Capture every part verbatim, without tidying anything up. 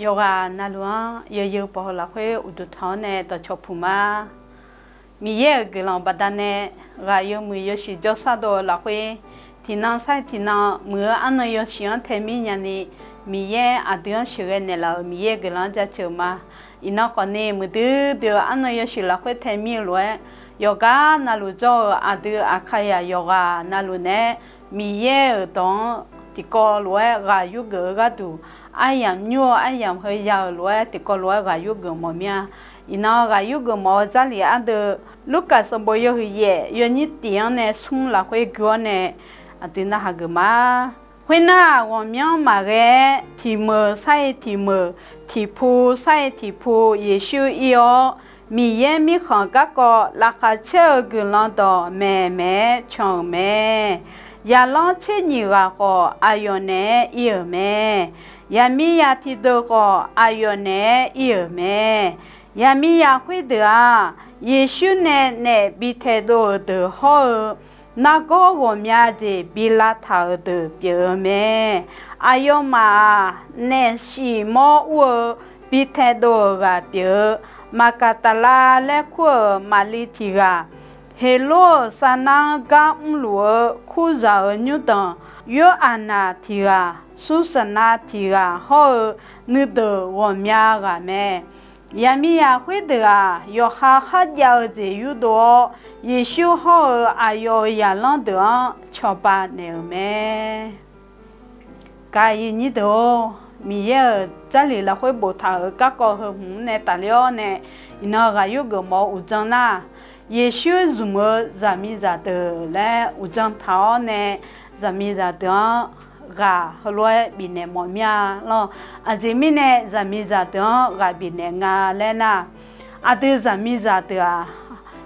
Yawqghaq navluf-anr yawzeu pawq-eu lafkhoer uqduq tanq-awr nae dawqcawq puq ma. Miqyaer-euq guiqlanq baqdanae ghaq yawmuiq yawshuif jawrshar dov-eu lafkhoer, tiqnan sar-iq tiqnan muiq-eu arnan yawshuif-anr tae mir nyani, Miqyaer aqdui-anr sheuqghae naeqlaf-euq Miqyaer-euq guiqlanq-anr jaceuq ma. Iqnan khawfni muiqdui dui-eu arnan yawshuif lafkhoer tae mir-eu lof-aer, yawqgar navluf jawr-eu aqdui Aqkaqyaq yawqghaq navluf naeq-aer, Miqyaer-euq dawq-anr tiqkawv lof-aer ghaq yurgeuf-eu gharduq, aryamq nymr-eu aryamq heu ya-euq lof-aer tiqkawv lof-aer ghaq yurgeuf mawf mir-a. Iqnan ghaq yurgeuf mawf-eu Jarlif ardeuv, Lurkaf sanqbof yawhuiq yaef yawnyir tiq-anr nae smr lafkhoer gui-awr nae aqdui narhaq geuf ma. Khoernar, ghawqmyanr maqghae-aer, tiq meuq sar-iq tiq meuq, tiq pu sar-iq tiq pu Yeqsur ir-awr, Miqyaer mirkhanq garkawv laqkhaq caer-eu guiqlanq dawqmaeq maeq-aer can-euq mae. Zaqlanr tser nyiq ghaq khawf, aqyawf naeq-aer ir-euq mae. Zaqmiqzaq tiqdeuq khawf, aqyawf naeq-aer ir-euq mae. Zaqmiqzaq khoerdeuq-aq, Yeqsur nae naef bi taedov-euq deuq hawr-eu, nargawr ghawqmya jeq bi lavtaq-euq deuq pyeuf-eu mae. Aqyawfmaf-aq, naef shif mawr ur-eu bi taedov-euq ghaq pyeuf-eu, Maqgaqtaqlav laer kur-euq Maqli tiq ghaq, Heqlor-euq sarnar-anr gar mrluf-eu kurzaq-euq nymrdanq Yorhaqnaq tiq ghaq, Sursaqnav tiq ghaq hawr-eu nuideuq ghawqmya ghaq mae. Zaqmiqzaq khoerdeuq-aq, yawqha kharjav-eu jeq yurdov-awr, Yeqsur hawr-eu aqyawf-euq zaqlanr deuq-anr cawba naeq-euq mae. Gaq-iq nyir deuq-or, Miqyaer-euq Jarlif lafkhoer boftaq-euq garkawv heu hmq-anr nae tafler-awr nae, iqnan ghaq yurgeuf mawf-eu uqdzan nar, Yeqsur zmq-eu zaqmiqzaq deuq laer uqdzan taq-awr nae, zaqmiqzaq deuq-anr ghaq heulof-aer bifnaeq mawf mir-a lawr. Aqjeq mirnae zaqmiqzaq deuq-anr ghaq bifnaeq nga laer nar, aqdui zaqmiqzaq deuq-aq,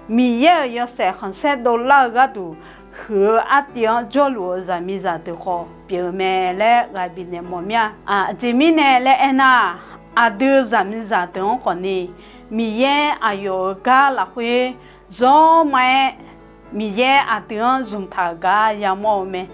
Miqyaer-euq yawshaef khanqsaer dovlar-eu gharduq huiq-eu artiv-anr jawrluf-eu zaqmiqzaq deuq khawf pyeuf-eu mae laer ghaq bifnaeq mawf mir-a. Aqjeq mirnae laer aernar, aqdui zaqmiqzaq deuq-anr khawfni, Miqyaer aqyawf-euq gar lafkhoer zawr ma-aer, Miqyaer aqdui-anr zmqtaq-euq gar yamawr-eu mae.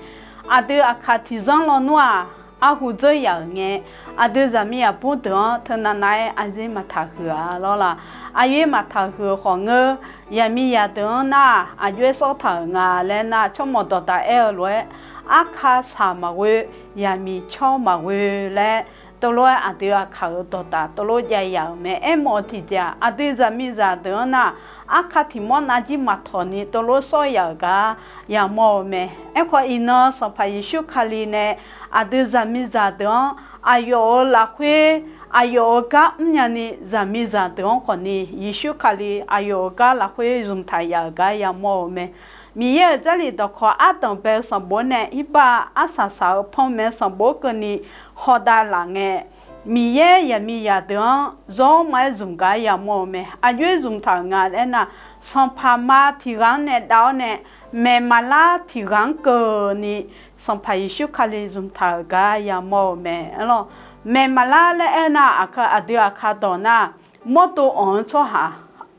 Aqdui aqkaq tiqzanr lawnmr-aq, arhu dzeur yaf-euq ngae, aqdui zaqmiqzaq bur deuq-anr teunav nav-aer aqyuif maqtaq huiq-a lawr la. Aqyuif maqtaq huiq-eu khawf ngeur, zaqmiqzaq deuq-anr nar-aq, aqjox-aer sawr taq-euq nga laer nar, tsawrmawq dawqdaq aer-eu lof-aer, arka shaq maqghoe, zaqmiq cawr maqghoe laer, teulof-aer aqdui aqkaq-euq dawqdaq teulof jav yaf-euq mae. Aermawf-eu tiqjeq-aq, aqdui zaqmiqzaq deuq-anr nar, arka tiq mawr navjir maqtawq ni teulof sawr yaf-euq gar yamawr-eu mae. Aerkhawf, iqnan Sanqpaq Yeqsur Kali nae aqdui zaqmiqzaq deuq-anr aqyawf-euq lafkhoer aqyawf-euq gar mrnya ni, zaqmiqzaq deuq-anr khawfni Yeqsur Kali aqyawf-euq gar lafkhoer zmqtaq yaf-euq gar yamawr-eu mae. Miqyaer-euq Jarlif dawqkawq ardanq bae-eu sanqbof nae irbar arsaq saq-eu panmaeq-eu sanqbof keuvni hawdav laf ngae, Miqyaer zaqmiqzaq deuq-anr zawr ma-aer zmq gar yamawr-eu mae. Aqjox-aer zmqtaq-euq nga laer nar, sanqpaq ma tiq ghaq-anr nae dav-awr nae, maeq maqlar tiq ghaq-anr keuvni, Sanqpaq Yeqsur Kali zmqtaq-euq gar yamawr-eu mae. Aerlawr, maeq maqlar laer aer nar, aqkaq aqdui aqkaq dawq nar, mawrdo anq-eu tsawrhaq,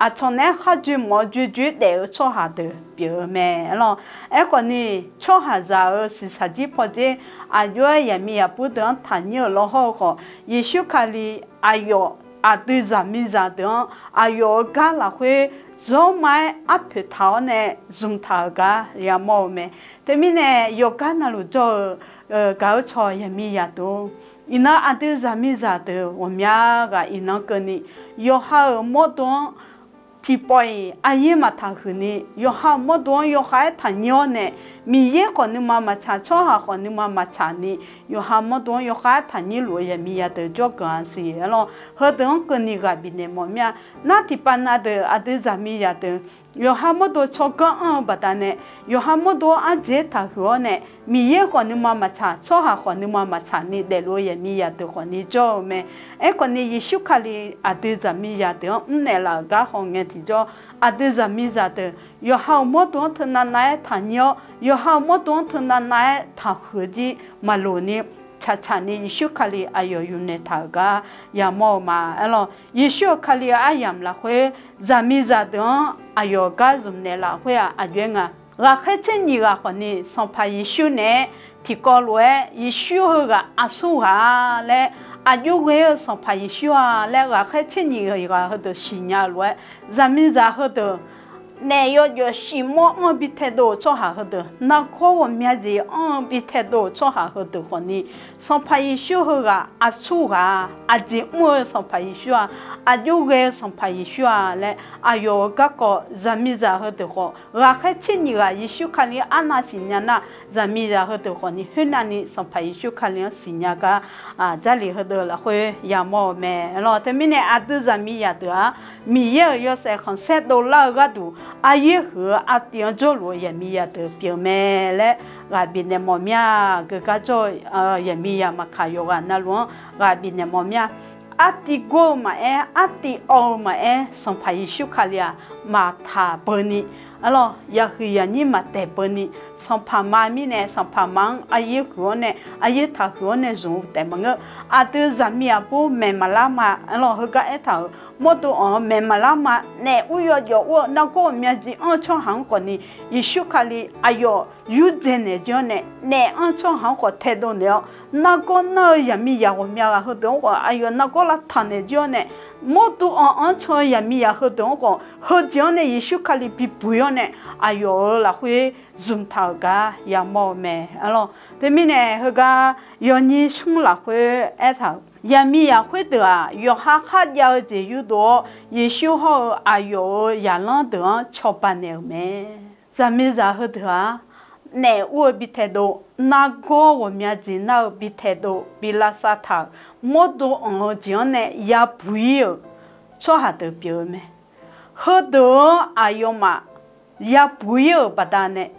aqcawq naeq-aer kharjoe mawf-eu joejoe-aer daef-eu tsawrhaq deuq pyeuf-eu mae. Aerlawr, aerkhawfni, tsawrhaqzaq-euq shiqshaq jir pawdzer aqjox-aer zaqmiqzaq bur deuq-anr taqnyir-euq lawhawr-eu khawf, Yeqsur Kali aqyawf aqdui zaqmiqzaq deuq-anr aqyawf-euq gar lafkhoer zawr ma-aer arpoeq taq-awr nae zmqtaq-euq gar yamawr-eu mae. Teumirnae yawqgar navluf jawr-eu gaq-eu cawq zaqmiqzaq deuq-or, iqnan aqdui zaqmiqzaq deuq ghawqmya ghaq iqnan keuvni, yawqha-euq mawrdo-anr tiqpawf-iq aqyaer maqtaq huiq ni, yawqha-euq mawrdo-anr yawkhav-aer taqnyir-awr nae, Miqyaer khawf nuima maqtsaq, tsawrhaq khawf nuima maqtsaq ni, yawqha mawrdo-anr yawkhav-aer taqnyir luf-eu zaqmiqzaq deuq jawrganq-a siq. Aerlawr, heudeuq-anr keuvni ghaq bifnaeq mawf mir-a. Nar tiqpav nav deuq aqdui zaqmiqzaq deuq yawqha mawrdo tsawrganr anr-eu baqdanae, yawqha mawrdo-anr ardzaeq-aer taqhuiq-awr nae, Miqyaer khawf nuima maqtsaq, tsawrhaq khawf nuima maqtsaq ni daefluf-eu zaqmiqzaq deuq khawfni jawr-eu mae. Aerkhawfni, Yeqsur Kali aqdui zaqmiqzaq deuq-anr mrnaeq laf-euq gar hawngae tiqjawr, aqdui zaqmiqzaq deuq yawqha-euq mawrdo-anr teunav nav-aer taqnyir-awr, yawqha-euq mawrdo-anr teunav nav-aer taqhuiq-eu jir maqloq ni, tsaqtsaq ni Yeqsur Kali aqyawf yufnaeq taq-euq gar yamawr-eu ma. Aerlawr, Yeqsur-euq Kali-euq aryamq lafkhoer zaqmiqzaq deuq-anr aqyawf-euq gar zmqnaeq laf khoer-aq, aqjox-aer nga. Ghaqkhaer tser nyiq ghaq khawfni Sanqpaq Yeqsur naeq-aer tiqkawv lof-aer, Yeqsur heughaq aqsur ghaq-a laer Aqjox ghae-eu Sanqpaq Yeqsur-a laer ghaqkhaer tser nyiq ghaq heudeuq siqnya-eu lof-aer, zaqmiqzaq heudeuq, naef yawjawf shif mawr anr-eu bi taedov-euq tsawrhaq heudeuq, nargawr ghawqmya jeq anr-eu bi taedov-euq tsawrhaq heudeuq khawfni, Sanqpaq Yeqsur heughaq aqsur ghaq-a, aqjeq mr-eu Sanqpaq Yeqsur-a, aqjox ghae-eu Sanqpaq Yeqsur-a laer aqyawf-euq garkawv zaqmiqzaq heudeuq khawf, ghaqkhaer tser nyiq ghaq Yeqsur Kali arnav siqnya nar, zaqmiqzaq heudeuq khawfni khoernavni Sanqpaq Yeqsur Kali-anr siqnya gar Jarlif heudeuq lafkhoer yamawr-eu mae. Aerlawq, teumirnae aqdui zaqmiqzaq deuq-aq, Miqyaer-euq yawshaef khanqsaer dovlar-eu gharduq, aryaer huiq-eu artiv-anr jawrluf-eu zaqmiqzaq deuq pyeuf-eu mae laer ghaq bifnaeq mawf mir-a. Geugar jawr-eu zaqmiqzaq maqkaq yawqghaq navluf-anr ghaq bifnaeq mawf mir-a. Artiv gor-eu maqaer, artiv awv-eu maqaer, Sanqpaq Yeqsur Kali-aq maqtaq beuni, aerlawq, yahuiq yaqnyir maqdaeq beuni, sanqpaq ma mirnae sanqpaq ma-anr aryaer huiq-awr nae, aryaer taqhuiq-awr nae zmq-eu taef maqngeur. Aqdui zaqmiq aqbur maeq maqlar ma, aerlawq, heugar aertaq-euq mawrdo anq-eu maeq maqlar ma, naef ur yawjawf ur-eu nargawr ghawqmya jeq anr-eu tsawrhaq-anr khawfni, Yeqsur Kali aqyawf yurdzae naeq jir-awr nae, naef anr-eu tsawrhaq-anr khawf taedov naeq-awr, nargawr nar-eu zaqmiqzaq ghawqmya ghaq heudeuq-anr khawf aqyawf nargawr lavtaq naeq jir-awr nae, mawrdo anq anr can-eu zaqmiqzaq heudeuq-anr khawf heujeq-anr nae Yeqsur Kali bibuq-ir-awr nae, aqyawf-euq lafkhoer zmqtaq-euq gar yamawr-eu mae. Aerlawq, teumirnae heugar yawnyir smr lafkhoer aertaq-euq, zaqmiqzaq khoerdeuq-aq, yawqha kharjav-eu jeq yurdov-awr, Yeqsur hawr-eu aqyawf-euq zaqlanr deuq-anr cawba naeq-euq mae. Zaqmiqzaq heudeuq-aq, naef ur-eu bi taedov, nargawr ghawqmya jeq nar-eu bi taedov, bi lavsav taq-euq, mawrdo anq-eu jeq-anr nae yabuq-ir-euq tsawrhaq deuq pyeuf-eu mae. Heudeuq-anr aqyawfmaf yabuq-ir-euq baqdanae,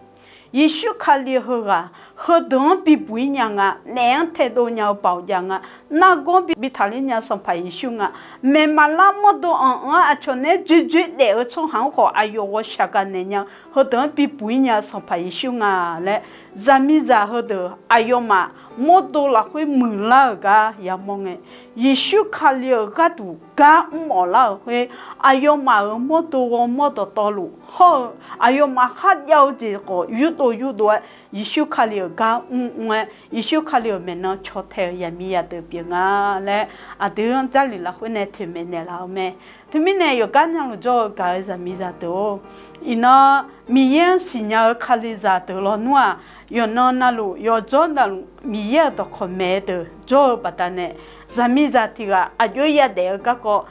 Yeqsur Kali heughaq heudeuq-anr bibuq-ir nya nga, naef-anr taedov nya-eu baoq jav nga, nargawr bi taqler nya-eu Sanqpaq Yeqsur nga, maeq maqlar mawrdo anq-anr aqcawq naeq-aer dzoerdzoer daef-eu tsawrhaq-anr khawf aqyawf ghawqshaq gaqnaeq nya-eu heudeuq-anr bibuq-ir nya-eu Sanqpaq Yeqsur nga laer, zaqmiqzaq heudeuq aqyawfmaf mawrdo lafkhoer muiqlar-euq gar yamawr ngae, Yeqsur Kali-euq gharduq gar mr mawflar-euq khoer, aqyawfmaf-euq mawrdo ghawrmawr dawqtawvluf hawr-eu, aqyawfmaf kharjav-eu jeq khawf yurdov yurdov-aer, Yeqsur Kali-euq gar mr mr-aer, Yeqsur Kali-euq maeqnan caw tae-eu zaqmiqzaq deuq pyeuf nga laer, aqdui-anr Jarlif lafkhoer nae toeqmaeq naeqlaf-eu mae. Teumirnae yawqgar navluf jawr-eu gaq-eu zaqmiqzaq deuq-or, iqnan Miqyaer-anr siqnya-eu Kalizaq deuq lawnmr-aq, yawqnan navluf yawqjawr navluf Miqyaer-euq dawqkawq maeq-eu deuq jawr-eu baqdanae, zaqmiqzaq tiq ghaq aqjox yadaef-eu garkawv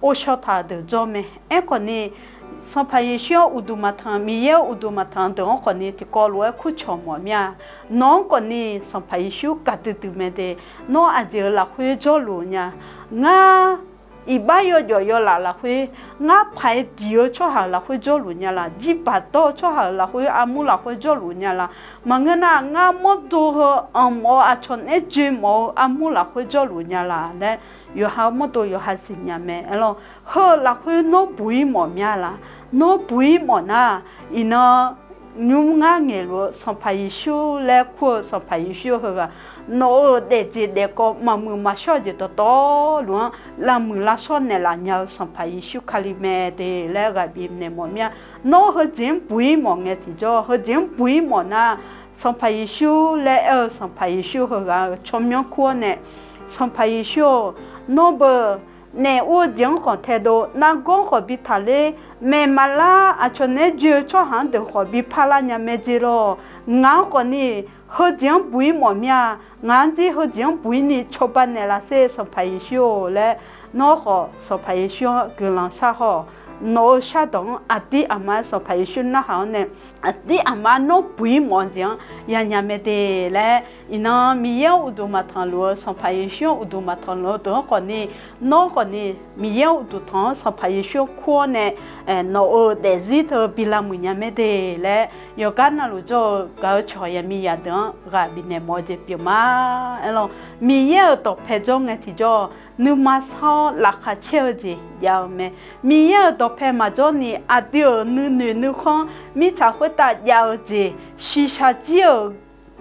ghovshaw taq-euq deuq jawr mae. Aerkhawfni, Sanqpaq Yeqsur-anr uqduq maqtanq, Miqyaer-anr uqduq maqtanq deuq-anr khawfni tiqkawv lof-aer kurcawq mawf mir-a. Nawq-anr khawfni Sanqpaq Yeqsur gaqdui dui mae de. Nawr aqjeq-euq lafkhoer jawrluf nya. Ngar iqbax yawjawf yawlaf lafkhoer, ngar paq-aer diq-eu tsawrhaq-euq lafkhoer jawrluf nya laq, jirbaq dawr-eu tsawrhaq-euq lafkhoer, armur lafkhoer jawrluf nya laq. Maqngeur nar, ngar mawrdo heu anq mawf-eu aqcawq naeq-aer dzoe mawf-eu armur lafkhoer jawrluf nya laq laer, yawqha-eu mawrdo yawqha siqnya mae. Aerlawq, heu-euq lafkhoer nawr buq-ir mawf mya laq. Nawr buq-ir mawf nar, iqnan nymr ngar ngaeqluf-eu Sanqpaq Yeqsur laer kur-eu Sanqpaq Yeqsur heughaq, nawq-euq daefjeq daefkawv maqmuiq maqshawr-eu jeq dawqtawvluf-anr lavmuiq lavshawr naeqlaf nya-eu Sanqpaq Yeqsur Kali mae de laer ghaq bifnaeq mawf mir-a. Nawr heujeq-anr buq-ir mawf ngae tiqjawr, heujeq-anr buq-ir mawf nar, Sanqpaq Yeqsur laer aer-eu Sanqpaq Yeqsur heughaq-euq tsawrmyanr kur-awr nae, Sanqpaq Yeqsur-or, nawr beu naef ur-eu jeq-anr khawf taedov, nargawr khawf bi taqler, maeq maqlar aqcawq naeq-aer dzoe-eu tsawrhaq-anr deuq khawf bi parlar nya mae jeq lawq. Ngaq-anr khawfni heujeq-anr buq-ir mawf mir-a. Ngaq-anr jir heujeq-anr buq-ir ni cawba naeqlaf sher Sanqpaq Yeqsur-or laer, nawr khawf Sanqpaq Yeqsur-anr guiqlanq shar haw-awq. Nawq-euq shardawq-anr aqdir aqma-aer Sanqpaq Yeqsur narhaq-awr nae, aqdir aqma nawr buq-ir mawf-eu jeq-anr yanya mae de laer, iqnan Miqyaer-anr uqduq maqtanq luf-eu Sanqpaq Yeqsur-anr uqduq maqtanq luf-eu deuq-anr khawfni, nawr khawfni Miqyaer-anr uqduq tanq-anr Sanqpaq Yeqsur-anr kur-awr nae, nawq-euq daefzir teu bi lavmuiq nya mae de laer, yawqgar navluf jawr-eu gaq-eu cawq yaqmiqzaq deuq-anr ghaq bifnaeq mawf-eu jeq pyeuf ma. Aerlawq, Miqyaer-euq dawqpae jawr ngae tiqjawr, nuima sar-awr laqkhaq caer-eu jeq jav-eu mae. Miqyaer-euq dawqpae maqjawr ni aqdui-euq nuinoeq nuikhanr mirtsaq khoertav jav-eu jeq, shiqshaq jir-euq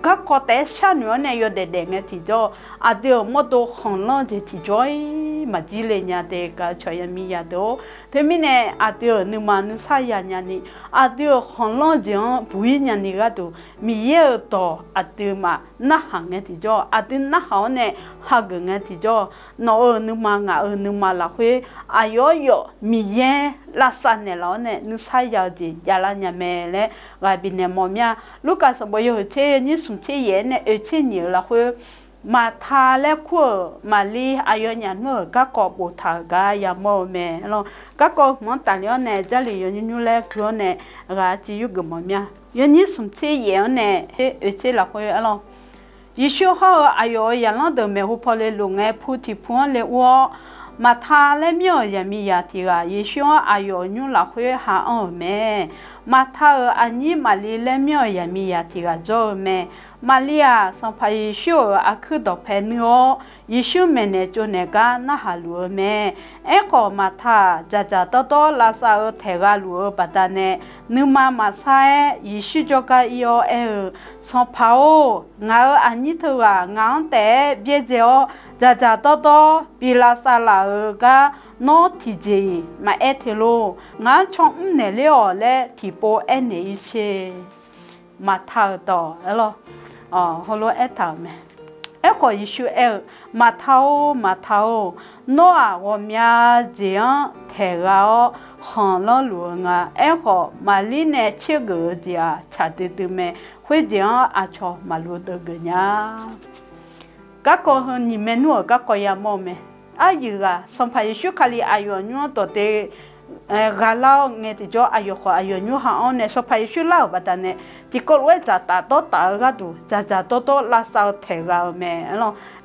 garkawv taef-aer sharnoeq-awr nae yawdaef daef ngae tiqjawr, aqdui-euq mawrdo khanqlanr jeq tiqjawr-ir maqjir le nya de gaq-eu cawq yaqmiqzaq deuq-or. Teumirnae aqdui-euq nuima nuisar ya nyani, aqdui-euq khanqlanr jeq-anr buq-ir nyani gharduq, Miqyaer-euq dawq aqduimaf narhaq ngae tiqjawr, aqdui narhaq-awr nae hageuf ngae tiqjawr, nawq-euq nuima ngaq-euq nuima lafkhoer aqyawf-anr yawf Miqyaer lavsav naeqlaf-awr nae nuisar ya-eu jeq javlar nya mae laer ghaq bifnaeq mawf mir-a. Lurkaf sanqbof yawhuiq tser yawnyir smq tser yaef-aer nae oeq tser nyiq-euq lafkhoer, Maqta laer kur-euq Maqlir aqyawfnyaf nmr-euq garkawv boftaq-euq gar yamawr-eu mae. Garkawv hmq-anr tafler-awr nae Jarlif yawnymr nymr laer gui-awr nae ghaq civ yurgeuf mawf mir-a. Yawnyir smq tser yaef-anr nae oeq tser lafkhoer arlawr, Yeqsur hawr-eu aqyawf-euq zaqlanr deuq maeqhu paw le luf ngae, pu tiq pu-anr le ur-awr, Maqta laer myanr-euq zaqmiqzaq tiq ghaq Yeqsur-anr aqyawf nymr lafkhoer ha anr-euq mae. Maqta-euq aqnyir Maqlir laer myanr-euq zaqmiqzaq tiq ghaq jawr-eu mae. Maqlir-aq, Sanqpaq Yeqsur-euq aqkuir dawqpae nuir-awr, Yeqsur maeqnaeq tsovnaeq gar narhaq luf-eu mae. Aerkhawf, Maqta-aq, dzaqdzaq dawrdawr lavsav-eu taeq gha luf-eu baqdanae, nuima maqsar-aer Yeqsur jawrgar ir-awr aer-eu, Sanqpaq-or, ngaq-euq aqnyir teughaq ngaq-anr taef-aer byaerdzae-awr, dzaqdzaq dawrdawr bi lavsav laf-euq gar nawr tiqjeq-iq maqaer te lor. Ngaq-anr caw mr naeq ler-awq laer tiqpov aernaeq-ir sher. Maqta-euq dawq aerlawr, heulof-aer aertaq-euq mae. Aerkhawf, Yeqsur aer-eu, Maqta-or, Maqta-or, nawr-aq, ghawqmya jeq-anr taeq gha-awr khanqlanr luf-eu nga. Aerkhawf, Maqlir nae tsergeuf-eu jeq-aq, tsaq duidui mae. Khoerjeq-anr aqcawq maqlu deuv geuf nya. Garkawv heu nyiq maernmr-euq garkawv yamawr-eu mae. Aryuif ghaq Sanqpaq Yeqsur Kali aqyawf nymr-anr dawq de gha lar-awr ngae tiqjawr, aqyawf khawf aqyawf nymr ha anr nae Sanqpaq Yeqsur lar-euq baqdanae, tiqkawv lof-aer dzaqtaf dawrtaf-eu gharduq dzaqdzaq dawrdawr lavsav-eu taeq gha-eu mae.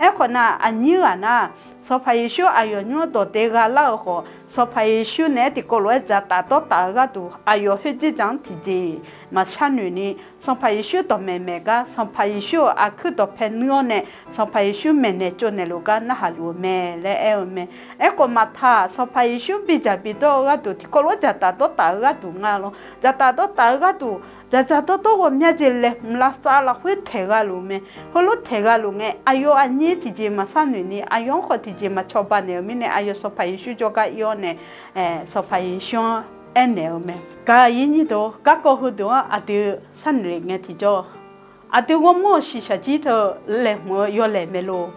Aerkhawf nar, aqnyir ghaq nar, Sanqpaq Yeqsur aqyawf nymr-anr dawq de gha lar-euq khawf, Sanqpaq Yeqsur naeq-aer tiqkawv lof-aer dzaqtaf dawrtaf-eu gharduq aqyawf khoerjir dzaq-anr tiqjeq maqsharnoeq ni, Sanqpaq Yeqsur dawqmaeq maeq gar, Sanqpaq Yeqsur-euq aqkuir dawqpae nuir-awr nae, Sanqpaq Yeqsur maeqnaeq tsovnaeq luf gar narhaq luf-eu mae laer aer-eu mae. Aerkhawf, Maqta-aq, Sanqpaq Yeqsur bidzaq bidawr-eu gharduq tiqkawv lof-aer dzaqtaf dawrtaf-eu gharduq nga lawr. Dzaqtaf dawrtaf-eu gharduq, dzaqdzaq dawrdawr ghawqmya jeq laeqhmq lavsav lafkhoer taeq gha luf mae. Heulof taeq gha luf ngae, aqyawf aqnyir tiqjeq maqsharnoeq ni, aqyawf-anr khawf tiqjeq maqcawba naeq-eu mirnae, aqyawf Sanqpaq Yeqsur jawrgar ir-awr nae, Sanqpaq Yeqsur-anr aernaeq-eu mae. Gaq-ir nyir deuq, garkawv heudeuq-anr aqdui sharnoeq ngae tiqjawr, aqdui ghawrmawr-euq shiqshaq jir teu laeqhmq-eu yawlaeq maeq lor.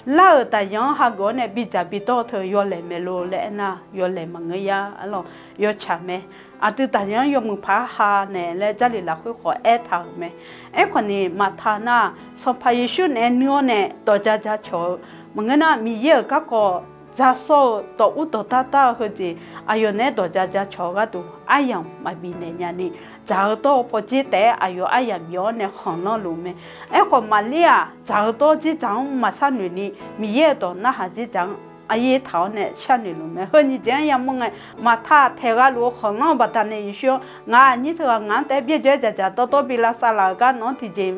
Lar-euq daqyan-anr hageuf-awr nae bidzaq bidawr-eu teu yawlaeq maeq lor laer aernar, yawlaeq maqngeur ya arlawr, yawtsaq mae. Aqdui daqyan-anr yawmuiq paq-aer ha naeq laer Jarlif lafkhoer khawf aertaq-euq mae. Aerkhawf ni, Maqta nar, Sanqpaq Yeqsur naeq-aer nuir-awr nae dawq ja ja cawq-eu maqngeur nar, Miqyaer-euq garkawv ja sawr-eu dawq ur dawq dar dar-eu heujeq aqyawf naeq-aer dawq ja ja cawq-eu gharduq aryamq maqbif naeq nya ni, dzaq-eu dawr-eu pawdzer taef-aer aqyawf aryamq bif-awr nae khanqlanr luf mae. Aerkhawf, Maqlir-aq, dzaq-eu dawr dzerdzaq-anr maqsharnoeq ni, Miqyaer-euq dawq narhaq dzerdzaq-anr aqyaer taq-awr nae sharnoeq luf mae. Heu nyiq jeq-anr yamawr ngae, Maqta taeq gha luf-eu khanqlanr-eu baqdanae Yeqsur-anr, ngaq aqnyir teughaq ngaq-anr taef-aer byaerdzae-aer dzaqdzaq dawrdawr bi lavsav laf-euq gar nawq-anr tiqjeq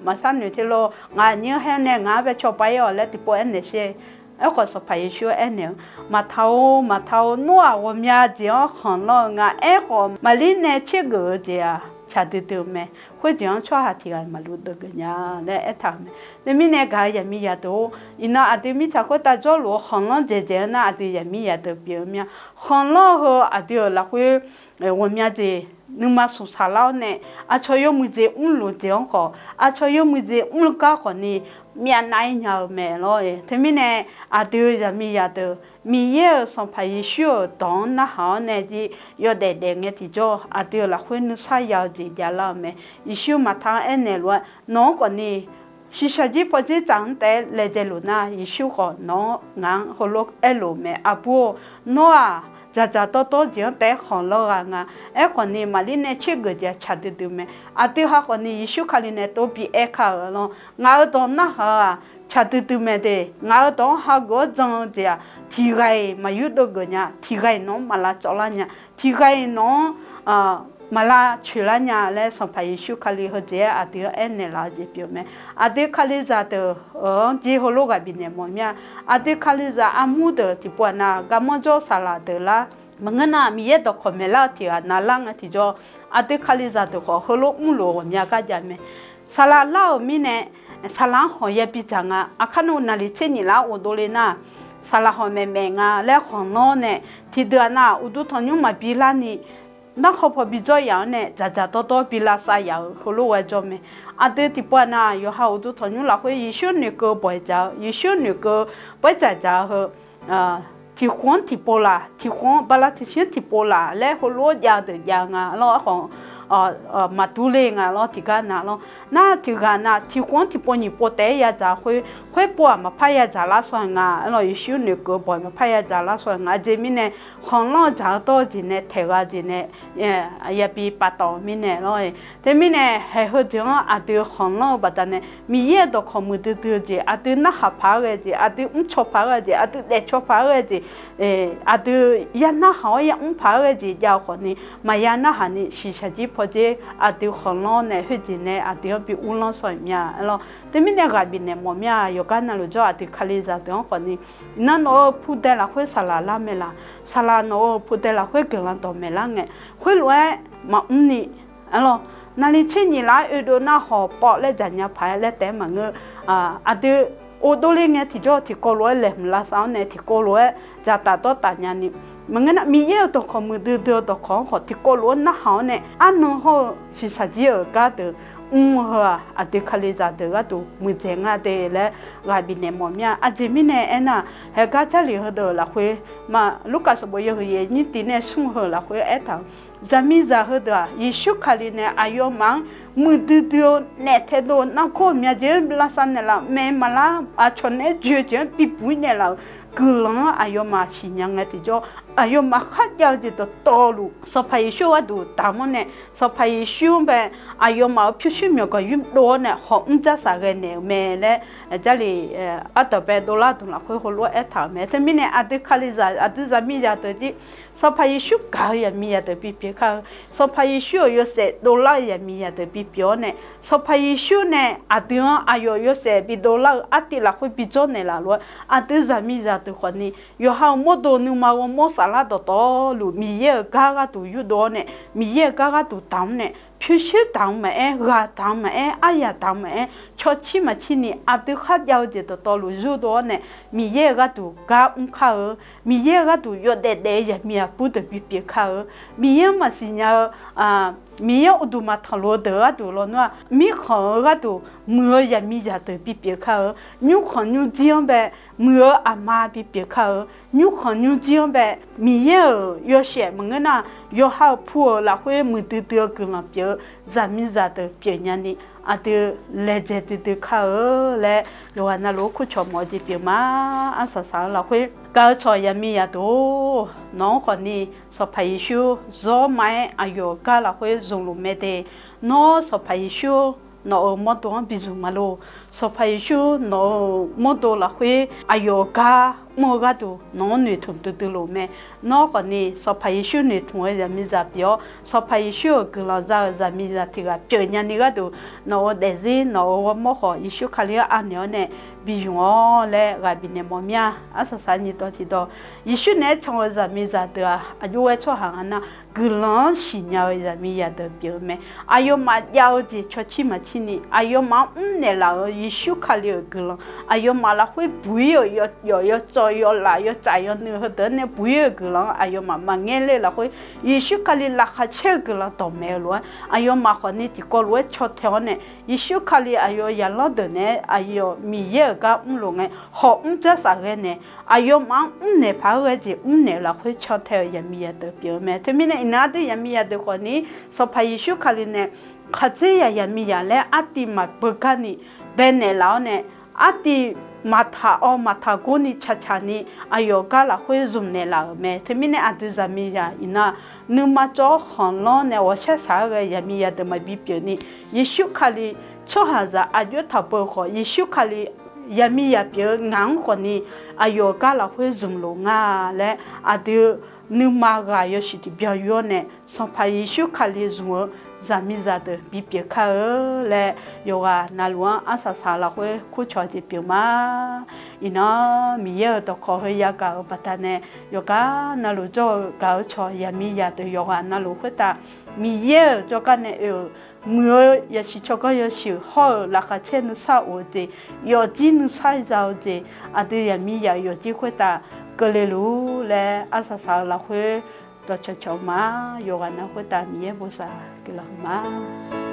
maqsharnoeq te lor. Ngaq aqnyir-anr haer nae ngaq-anr bae cawba-ir-awq laer tiqpov aernaeq sher. Aerkhawf, Sanqpaq Yeqsur aernaeq-eu, Maqta-or, Maqta-or, nawr-aq, ghawqmya jeq-anr khanqlanr-eu nga. Aerkhawf, Maqlir nae tsergeuf-eu jeq-aq, tsaq duidui-eu mae. Khoerjeq-anr tsawrhaq tiq ghaq maqlu deuv geuf nya laer aertaq-euq mae. Teumirnae gaq-eu yaqmiqzaq deuq-or, iqnan aqdui mirtsaq khoertav jawrluf-eu khanqlanr dzaeqdzaeq-eu nar, aqdui yaqmiqzaq deuq pyeuf-eu mya. Khanqlanr heu aqdui-euq lafkhoer ghawqmya jeq nuima smqsaq lar-awr nae, aqcawq yawmuiq jeq mrluf jeq-anr khawf, aqcawq yawmuiq jeq mrluf gar khawf ni myavnav-ir nya-eu mae lor-e. Teumirnae aqdui-euq yaqmiqzaq deuq Miqyaer-euq Sanqpaq Yeqsur-euq dawq-anr narhaq-awr nae jir yawdaef daef ngae tiqjawr, aqdui-euq lafkhoer nuisar ya-eu jeq javlar-eu mae. Yeqsur Maqta-anr aernaeq lof-aer, nawq-anr khawf ni shiqshaq jir pawdzer tsaf-anr taef-aer laejae luf nar, Yeqsur khawf nawq-anr ngaq-anr heulof-aer lof-eu mae. Aqbur-or, nawr-aq, dzaqdzaq dawrdawr jeq-anr taef-aer khanqlanr gha nga. Aerkhawf ni, Maqlir nae tsergeuf jeq-aq tsaq duidui mae. Aqdui ha khawf ni Yeqsur Kali nae tov bi aer kar-euq lor. Ngaq-euq dawq narhaq-eu-aq, tsaq duidui mae de. Ngaq-euq dawq-anr hageuf-awr jan-eu jeq-aq, tiq ghaq-iq maqyurdov geuf nya. Tiq ghaq-iq nawq-anr maq lavcawv lar nya. Tiq ghaq-iq nawq-anr maq lavcoeq lar nya laer Sanqpaq Yeqsur Kali heujeq-aer aqdui-anr aernaeq laf-eu jeq pyeuf mae. Aqdui Kalizaq deuq-anr jir heulof ghaq bifnaeq mawf mir-a. Aqdui Kalizaq armur deuq tiqpov aqnav garmanr jawr saqlaq deuq lar. Maqngeur nar, Miqyaer dawqkawq maeqlar-eu tiq ghaq navlar ngae tiqjawr, aqdui Kalizaq deuq khawf heulof mrluf-eu ghawqmya gar jav mae. Saqlaq lar-euq mirnae, saqlaq-anr hawq yabi dzaq nga. Aqkar navluf naqliq tser nyiq laf-anr ghofdov le nar, saqlaq hawq maeqmaeq nga laer khanqlanr nae, tiqdeuq-aq nav uqduq tanqnymr maqbi larni, narkhawv paw bi dzawr yaf-anr nae dzaqdzaq dawrdawr bi lavsav yaf-euq heulof ghae jawr mae. Aqdui tiqpov-aq nav yawqha uqduq tanqnymr lafkhoer Yeqsur noeqkeuv bawq-aer dzaq-eu, Yeqsur noeqkeuv bawr dzaqdzaq-eu heu tiqkhof-anr tiqpov laf, tiqkhof-anr bala tiqshir-anr tiqpov laf laer heulof-aer jav-eu deuq jav-eu nga lawr. Aerkhawf maqdur le nga lawr. Tiqgar nav lawr. Nar tiqghaq nav tiqkhof-anr tiqpov nyiq pov taef-aer yadzaq khoer, khoer pov-aq maqpar yadzaq lar shaw nga lawr. Yeqsur noeqkeuv bawq-aer maqpar yadzaq lar shaw nga. Aqjeq mirnae khanqlanr-eu dzaq-eu dawr-eu jeq nae taeq gha-eu jeq nae yabi paftawf-eu mirnae lawr. Teumirnae haeq heu jeq-anr aqdui khanqlanr-eu baqdanae Miqyaer-euq dawqkawq muiqdui dui-eu jeq, aqdui narhaq paq-aer ghae jeq, aqdui mrcaw paq-aer ghae jeq, aqdui daefcaw paq-aer ghae jeq, aqdui ya narhaq-awr ya mr paq-aer ghae jeq jav-eu khawfni, maqya narhaq ni shiqshaq jir pawdzer aqdui khanqlanr nae khoerjeq nae aqdui-anr bi uvlanr shaw-iq mya lawr. Teumirnae ghaq bifnaeq mawf mya. Yawqgar navluf jawr aqdui kalizaq deuq-anr khawfni, iqnan nawq-euq pudae lafkhoer saqlaq lar mae laq? Saqlaq nawq-euq pudae lafkhoer guiqlanq dawqmaeq lar ngae, khoerlof-aer maqmr ni lawr. Naqliq tser nyiq laf-aer oedov nar hawq pawv laer dzaqnya paq-aer laer taef-aer maqngeur. Aqdui ghofdov le ngae tiqjawr tiqkawv lof-aer laeqhmq lavsav-awr nae tiqkawv lof-aer dzaqtaf dawrtaf nyani, maqngeur nar Miqyaer-euq dawqkawq muiqdui dui-eu dawqkawq-anr khawf tiqkawv lof-aer narhaq-awr nae arnan hawr-eu shiqshaq jir-euq gar deuq mr-eu heu-aq aqdui kalizaq deuq gharduq muiqdzaeq nga de laer ghaq bifnaeq mawf mya. Aqjeq mirnae aernar, haeqgar Jarlif heudeuq lafkhoer, Lurkaf sanqbof yawhuiq yaeq nyir tiq nae smr heu lafkhoer aertaq-eu, zaqmiqzaq heudeuq-aq Yeqsur Kali nae aqyawfmaf-anr muiqdui dui-eu naef taedov-eu nargawr-eu myav jeq-anr lavsav naeqlaf-euq mae maqlar, aqcawq naeq-aer joe-eu jeq-anr bibuq-ir naeqlaf-euq guiqlanq-anr aqyawfmaf siqnya ngae tiqjawr, aqyawfmaf kharjav-eu jeq dawqtawvluf Sanqpaq Yeqsur gharduq damq-awr nae, Sanqpaq Yeqsur-anr bae aqyawfmaf-euq pyurshuir myawqganq yurdov-awr nae hawq mr dzarsaq ghae naeq-euq mae laer, Jarlif ardanqbae dovlar dmq lafkhoer heulof-aer aertaq-euq mae. Teumirnae aqdui kalizaq aqdui zaqmiqzaq deuq jir, Sanqpaq Yeqsur gaq-eu zaqmiqzaq deuq bipyeuf kar-eu, Sanqpaq Yeqsur-euq yawshaef dovlar-eu zaqmiqzaq deuq bipyeuf-awr nae, Sanqpaq Yeqsur nae aqdui-anr aqyawf yawshaef bidovlar-eu artiv lafkhoer bijawr naeqlaf lof-aer, aqdui zaqmiqzaq deuq khawfni yawqha-euq mawrdo nuima ghawrmawr saflar dawqtawvluf Miqyaer-euq gar gharduq yurdov-awr nae, Miqyaer-euq gar gharduq damq-awr nae, pyurshuir damq-eu maqaer, ghaq damq-eu maqaer, aryaq damq-eu maqaer, cawcir maqcir ni aqdui kharjav-eu jeq dawqtawvluf yurdov-awr nae, Miqyaer-euq gharduq gar mr kar-eu, Miqyaer-euq gharduq yawdaef daef-eu zaqmiqzaq bur deuq bipyeuf kar-eu, Miqyaer-anr maqsiq nya-eu, Miqyaer-anr uqduq maqtanq luf-eu deuq gharduq lawnmr-aq, mirkhanq-eu gharduq muiq-eu zaqmiqzaq deuq bipyeuf kar-eu, nymrkhanq nymrjir-anr bae muiq-eu aqma bipyeuf kar-eu, nymrkhanq nymrjir-anr bae Miqyaer-euq yawshaef maqngeur nar, yawqha-euq pu-euq lafkhoer muiqdui dui-eu guiqlanq pyeuf-eu zaqmiqzaq deuq pyeuf nyani, aqdui laejae duidui kar-eu laer yawqghaq navluf-anr kurcawq mawf-eu jeq pyeuf ma. Arsaq saq-eu lafkhoer gaq-eu cawq zaqmiqzaq deuq-or, nawq-anr khawfni Sanqpaq Yeqsur zawr ma-aer aqyawf-euq gar lafkhoer zmqluf mae de. Nawr Sanqpaq Yeqsur nawq-euq mawrdo-anr bizmq ma lor. Sanqpaq Yeqsur nawq-euq mawrdo lafkhoer aqyawf-euq gar mr-eu gharduq nawq-anr noeqtmq duidui luf mae. Nawr khawfni Sanqpaq Yeqsur noeqtmq-eu zaqmiqzaq pyeuf-awr, Sanqpaq Yeqsur-euq guiqlanq za-euq zaqmiqzaq tiq ghaq pyeuf nyani gharduq, nawq-euq daefzir nawq-euq ghawrmawr khawf Yeqsur Kali-anr anaeq-awr nae bi zmq-awr laer ghaq bifnaeq mawf mir-a. Arsaq saq nyiq dawq tiq dawq, Yeqsur naeq-aer can-eu zaqmiqzaq deuq-aq aqjox ghae tsawrhaq nga nar, guiqlanq-anr siqnya-eu zaqmiqzaq deuq pyeuf-eu mae. Aqyawfmaf jav-eu jeq cawcir maqcir ni, aqyawfmaf-anr mrnaeq laf-euq Yeqsur Kali-euq guiqlanq, aqyawfmaf lafkhoer buq-ir-euq yawjawf yawtsawv yawlaf yawtsaf yawnuiv heudeuq-anr nae buq-ir-euq guiqlanq-anr aqyawfmaf maqngaer ler-eu lafkhoer, Yeqsur Kali laqkhaq caer-eu guiqlanq dawqmaeq-eu lof-aer aqyawfmaf khawfni tiqkawv lof-aer caw tae-awr nae, Yeqsur Kali aqyawf zaqlanr deuq naeq-aer aqyawf Miqyaer-euq gar mrluf ngae, hawq mr dzarsaq ghae nae, aqyawfmaf-anr mrnaeq paq-aer ghae jeq mrnaeq-eu lafkhoer can tae-euq zaqmiqzaq deuq pyeuf-eu mae. Teumirnae iqnan aqdui zaqmiqzaq deuq khawfni Sanqpaq Yeqsur Kali nae khaqdzerzaq zaqmiqzaq laer artiv maqbeugar ni baenaeq laf-awr nae, artiv maqtaq awv maqtaq gor ni caqcaq ni aqyawf gar lafkhoer zmqnaeq laf-euq mae. Teumirnae aqdui zaqmiqzaq iqnan nuima cawv-awr khanqlanr nae ghawqshaq shaq-aer ghae zaqmiqzaq deuq maqbi pyeuf ni, Yeqsur Kali tsawrhaqzaq aqjox taq beu khawf, Yeqsur Kali zaqmiqzaq pyeuf-eu ngaq-anr khawfni aqyawf gar lafkhoer zmqluf nga laer aqdui nuima ghaq yawshuif tiqbyan yur-awr nae, Sanqpaq Yeqsur Kali zmq-eu zaqmiqzaq deuq bipyeuf kar-eu laer yawqghaq navluf-anr arsaq saq lafkhoer kurcawq jeq pyeuf ma. Iqnan Miqyaer-euq dawqkawq heu yagaq-euq baqdanae yawqgar navluf jawr-eu gaq-eu cawq zaqmiqzaq deuq yawqghaq navluf khoertav Miqyaer-euq jawrgar nae oe-euq muiq-eu yasiq tsawrganr yawshuif hawr-euq laqkhaq caer nuisar of-eu jeq, yawfjir nuisar za-eu jeq, aqdui yaqmiqyaq-euq yawfjir khoertav keuvle luf-ur laer arsaq saq-eu lafkhoer dawqcawq cawq ma. Yawqghaq na khoertav Miqyaer bosav guiqlanq ma.